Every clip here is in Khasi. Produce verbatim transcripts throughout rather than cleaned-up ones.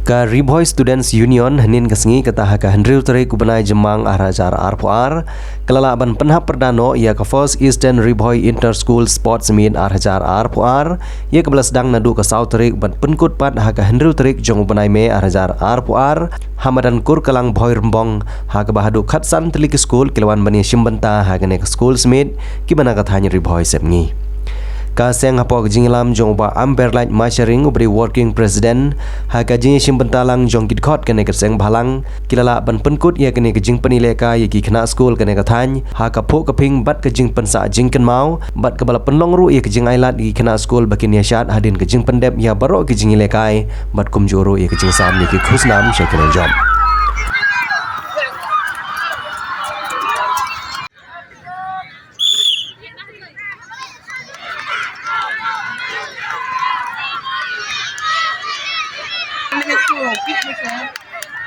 Ka Ri Bhoi Students Union hynnin ka sngi kata ha ka hynriew tarik u bnai Jymmang ar hajar arphew ar, ka la lah ban pynhap pyrda noh ïa ka First Eastern Ri Bhoi Inter School Sports Meet ar hajar arphew ar, ïa kaba la sdang naduh ka saw tarik bad pynkut pat ha ka hynriew tarik jong u bnai May ar hajar arphew ar, ha madan Kurkalang Bhoirymbong, ha kaba haduh khatsan tylli ki skul ki la wan ban ïashim bynta ha kane ka Schools Meet, kiba na ka thaiñ Ri Bhoi Sepngi. Ka seng hapoh ka jingïalam jong u Bah Amberlait Masharing uba dei Working President, ha ka jingïashim bynta lang jong ki dkhot kane ka seng bhalang, ki la lah ban pynkut ïa kane ka jingpyni lehkai ïa ki khynnah skul kane ka thaiñ ha ka phuh ka phieng bad ka jingpynsah jingkynmaw, bad kaba la pynlong ruh ïa ka jingailad ïa ki khynnah skul ba kin ïashad hadien ka jingpyndep ïa baroh ki jingïalehkai, bad kumjuh ruh ïa ka jingsam ïa ki khusnam sha ki nongjop.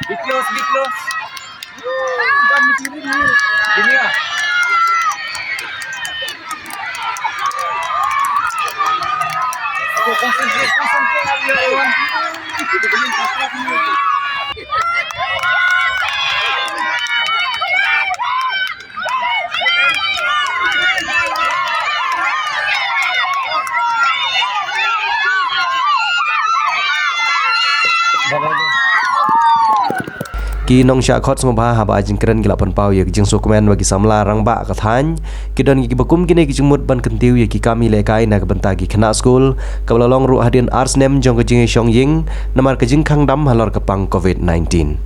Be close, be close. Sini ah. Concentrate, concentrate. Ki nongshah khot sngewbha haba ai jingkren ki la pynpaw ïa ki jingsngewkmen ba ki samla rangbah ka thaiñ ki don kiba kum kine ki jingmut ban kyntiew ïa ki kam ïalehkai na ka bynta ki khynnah skul, kaba la long ruh hadien ar snem jong ka jingïashong ïing namar ka jingkhang dam halor ka pang covid nineteen.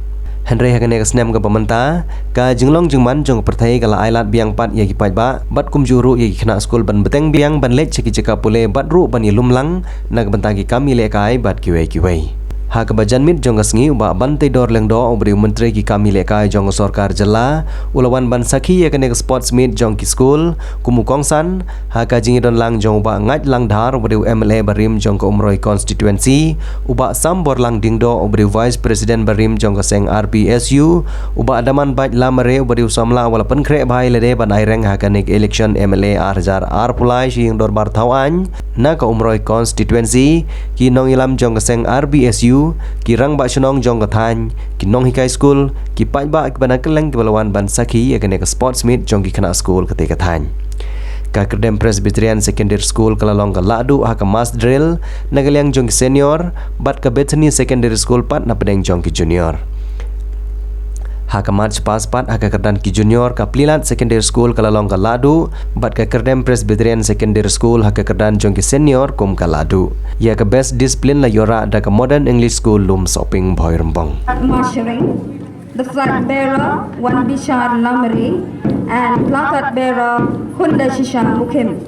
Hynrei ha kane ka snem kaba mynta, ka jinglong jingman jong ka pyrthei ka la ailad biang pat ïa ki paidbah bad kumjuh ruh ïa ki khynnah skul ban bteng biang ban leit sha ki jaka pule bad ruh ban ïalum lang na ka bynta ki kam ïalehkai bad kiwei kiwei. Ha kaba janmiet jong ka sngi u Bah Banteidor Lyngdoh uba dei u Myntri ki kam ïalehkai jong ka sorkar jylla u la wan ban sakhi ïa kane ka sports meet jong ki skul kum u kongsan, ha ka jingïadon lang jong u Bah Ngait Langdhar uba dei u M L A barim jong ka Umroi Constituency, u Bah Samborlang Diengdoh uba dei u Vice President barim jong ka seng R B S U, u Bah Damanbait Lamare uba dei u samla uba la pynkhreh bha ïalade ban aireng ha kane ka election M L A ar hajar arphew lai sha ïing dorbar thaw aiñ na ka Umroi Constituency, ki nongïalam jong ka seng R B S U, ki rangbah shnong jong ka thaiñ, ki nonghikai skul, ki paidbah kiba na kylleng kiba la wan ban sakhi ïa kane ka sports meet jong ki khynnah skul katei ka thaiñ. Ka Kyrdem Presbyterian Secondary School ka la long ka lahduh ha ka mass drill na ka liang jong ki senior, bad ka Bethany Secondary School pat na pdeng jong ki junior. Ha ka march past pat ha ka kyrdan ki junior ka Plilat Secondary School ka la long ka lahduh, bad ka Kyrdem Presbyterian Secondary School ha ka kyrdan jong ki senior kum ka lahduh. Ïa ka best discipline la ïoh rah da ka Modern English School Lumsohping Bhoirymbong. Ushering, the flag bearer, Wanbishar Lamare, and placard bearer, Khundashisha Mukhim.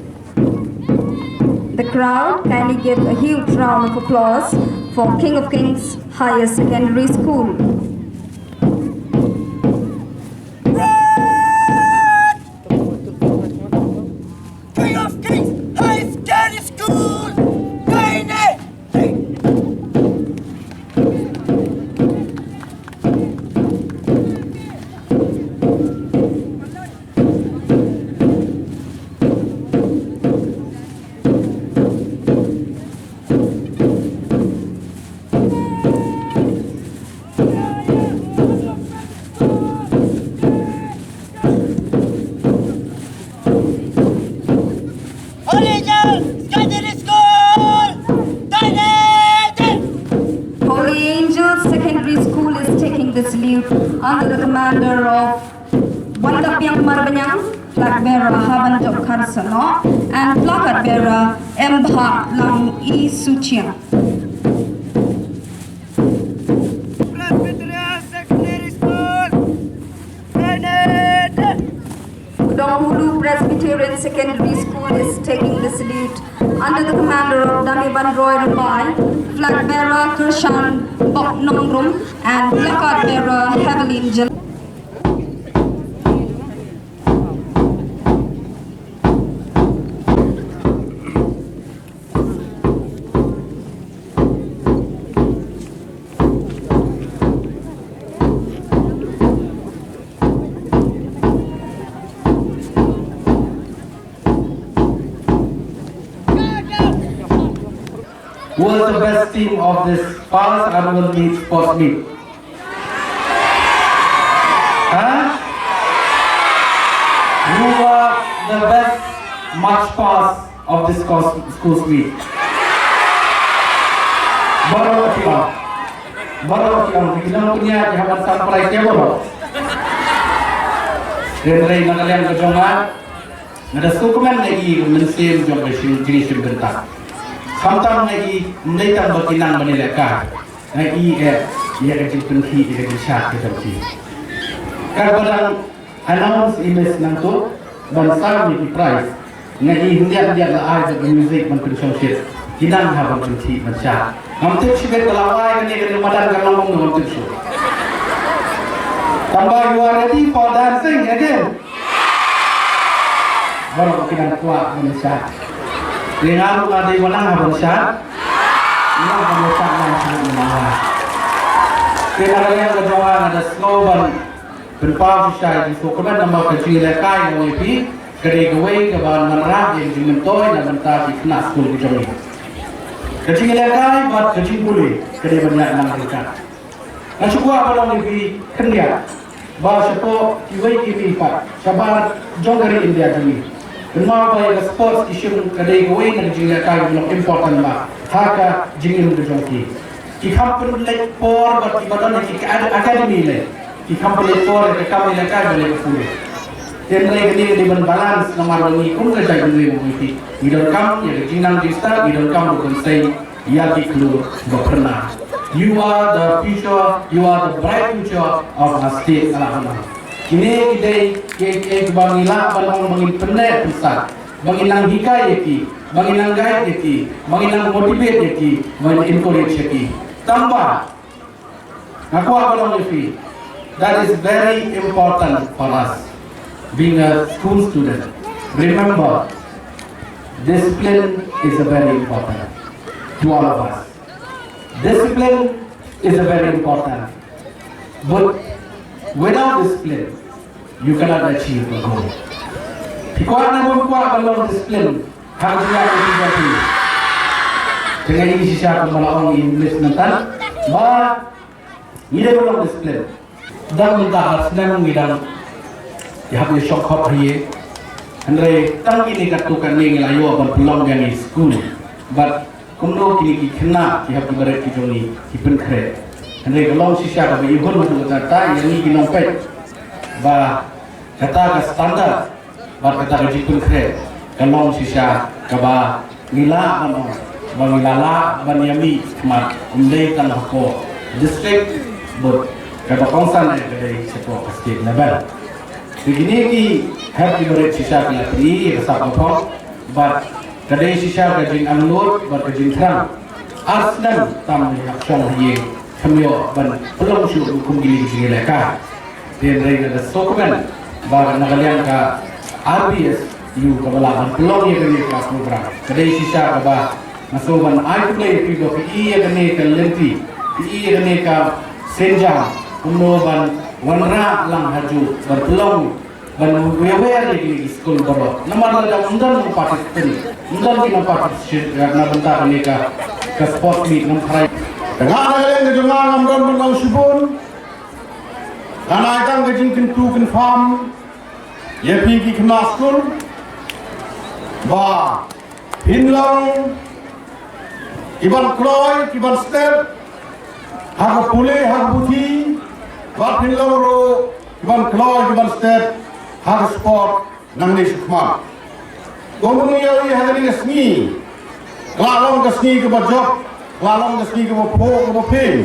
The crowd, kindly give a huge round of applause for King of Kings Higher Secondary School. King of Kings Higher Secondary School! Kindly! Holy Angel Secondary School! Holy Angel Secondary School is taking the salute under the commander of Wanda Piang Marbanyang, flag bearer Haban Jokar Sano, and placard bearer M Bha Lang I Suchiang. Presbyterian Secondary School, Grenade! Dongulu Presbyterian Secondary School is taking the salute under the commander of Dami Banroy Rabai, flag bearer Kershan Bok Nongrum, and placard bearer Hevelin Jal- Who was the best team of this first annual meet, sports meet? Huh? Who were the best march past of this cos- school's meet? Baroh ki ong. Baroh ki ong. Ki nongpynïaid ki hap ban san prize ïa baroh. Hynrei na ka liang ka jong nga, nga da sngewkmen ïa i mynsiem jong ka jingshim bynta. Khamtam nga i, ym dei tang ba ki nang ban ïalehkai. Nga i eh ïa ka jingpynkhih, ïa ka jingshad ka jong ki. Katba dang announce i miss nangta ban sam ïa ki prize, nga i hyndiat hyndiat la ai da ka music ban pynshongshit. Ki nang ha ban pynkhih ban shad. Ngam tip shibit ba la wai kane kane madan ka long kumno, ngam tip shuh. Tangba, you are ready for dancing again? Baroh ki dang kwah ban shad. Te nga ruh nga dei ban nang ha ban shad. Nga ban shad, nga shad, nga. Te na ka liang ka jong nga, nga da sngew ban pynpaw shisha ïa ki sngewkmen namar ka jingïalehkai jong i, ka dei kawei kaba wanrah ïa ka jingmyntoi na bynta ki khynnah skul ki jong i. Ka jingïalehkai bad ka jingpule ka dei ban ïaid nang ryngkat. Nga shu kwah ban ong ïa phi khyndiat ba shapoh kiwei ki mihpat shabar jong ka ri India jong ngi, kynmaw ba ïa ka sports ki shim ka dei kawei na ka jingïalehkai kaba long important bha ha ka jingim ka jong ki. Ki kham pynleit por bad kiba don ha ki acad- academy lei, ki kham pynleit por ïa ka kam ïalehkai bad ïa ka pule. Hynrei kane ka dei ban balance namar ba ngi kum ka jaitbynriew ngi, ngi donkam ïa ka jingnang jingstad, ngi donkam ruh ban sei ïa ki khlur ba phyrnai. You are the future, you are the bright future of our state, ka la ong. Kine ki dei kiei kiei kiba ngi lah ban ong ba ngin pynneh pynsah, ba ngin nang hikai ïa ki, ba ngin nang guide ïa ki, ba ngin nang motivate ïa ki, ba ngin encourage ïa ki. Tangba nga kwah ban ong ïa phi, that is very important for us being a school student. Remember, discipline is a very important to all of us. Discipline is a very important. But without discipline, you cannot achieve a goal. Phi kwah ne phim kwah ban long discipline ha ka jingïaid ka jong phi? Te nga i shisha kumba la ong i Miss mynta ba ngi dei ban long discipline. Dang mynta ar snem ngi dang ïa hap ïa shong khop ha ïing. Hynrei tang kine katto katne ngi la ïoh ban pynlong biang ïa ki skul. Bad kumno kine ki khynnah ki hap ki barit ki jong ngi ki pynkhreh. Hynrei ka long shisha kaba i hun haduh katta ïa ngi ki nongpeit ba kata ka standard bad kata ka jingpynkhreh ka long shisha kaba ngi lah ban ong ba ngi la lah ban ïa mih khmat, ym dei tang hapoh district bad kaba kongsan, eh, ka dei shapoh ka state level. Te kine ki hep ki barit shisha ki la pyni ïa ka sap ka phong bad ka dei shisha ka jingangnud bad ka jingthrang. Ar snem tam ngi hap shong ha ïing, khlem ïoh ban pynlong shuh kum kine ki jingïalehkai. Te hynrei nga da sngewkmen ba na ka liang ka R B S U kaba lah ban pynlong ïa kane ka program, ka dei shisha kaba nga sngewbha ban ai khublei ïa phi ba phi i ïa kane ka lynti, phi i ïa kane ka sienjam kumno ban wanrah lang hajuh ban pynlong, ban wer wer ïa kine ki skul baroh. Namar lada ym don participant, ym don ki nong participate na bynta kane ka, ka sports meet, ngam tharai. Te nga na ka liang ka jong nga ngam don ban ong shibun. Nga ai tang ka jingkyntu kynpham ïa phi ki khynnah skul ba phin long kiban kloi kiban stet ha ka pule ha ka puthi, bad phin long ruh kiban kloi kiban stet ha ka sport nangne shakhmat. Kumba ngi ïohi ha kane ka sngi, ka la long ka sngi kaba jop, ka la long ka sngi kaba phuh kaba phin,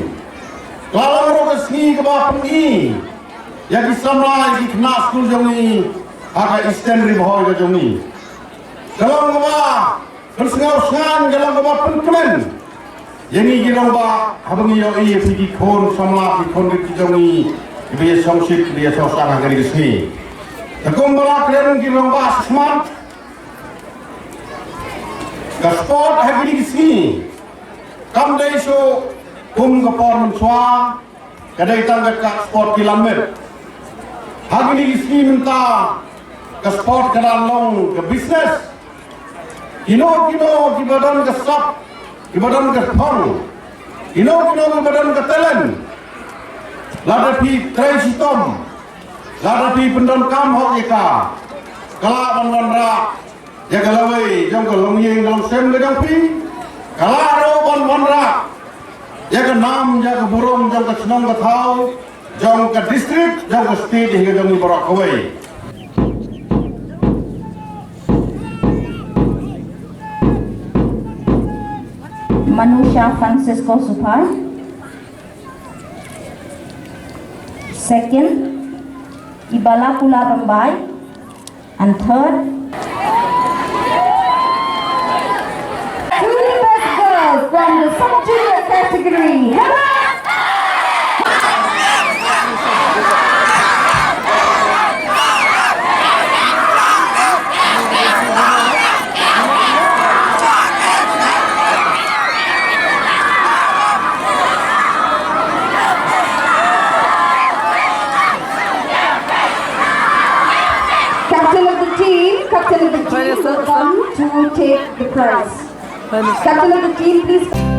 ka la long ruh ka sngi kaba pyni ïa ki samla, ïa ki khynnah skul jong ngi ha ka Eastern Ri Bhoi ka jong ngi. Ka long kaba pynsngew sngewsih, ka long kaba pynkmen ïa ngi ki rangbah haba ngi ïohi ïa phi ki khun samla, ki khun ki jong ngi kiba ïashongshit, kiba ïashongshang ha kane ka sngi. Te kumba la kren ki rangbah shismat, ka sport ha kine ki sngi kam dei shuh kum ka por mynshuwa. Ka dei tang ka, ka sport ki lamit. Ha kine ki sngi mynta ka sport ka dang long ka business. Kino kino kiba don ka sap Kiba don ka thong, kino kino kiba don ka talent, lada phi trei shitom, lada phi pyndonkam hok ïa ka, ka lah ban wanrah ïa ka lawei jong ka longïing ka longsem ka jong phi, ka lah ruh ban wanrah ïa ka nam ïa ka burom jong ka shnong ka thaw, jong ka district, jong ka state, hi ka jong ngi baroh kawei. Manusha Francisco Suphai. Second, Ibalakula Rambai. And third, two best girls from the sub-junior category. Hera! Captain of the team, captain of the team will come to take the prize. Captain of the team, please.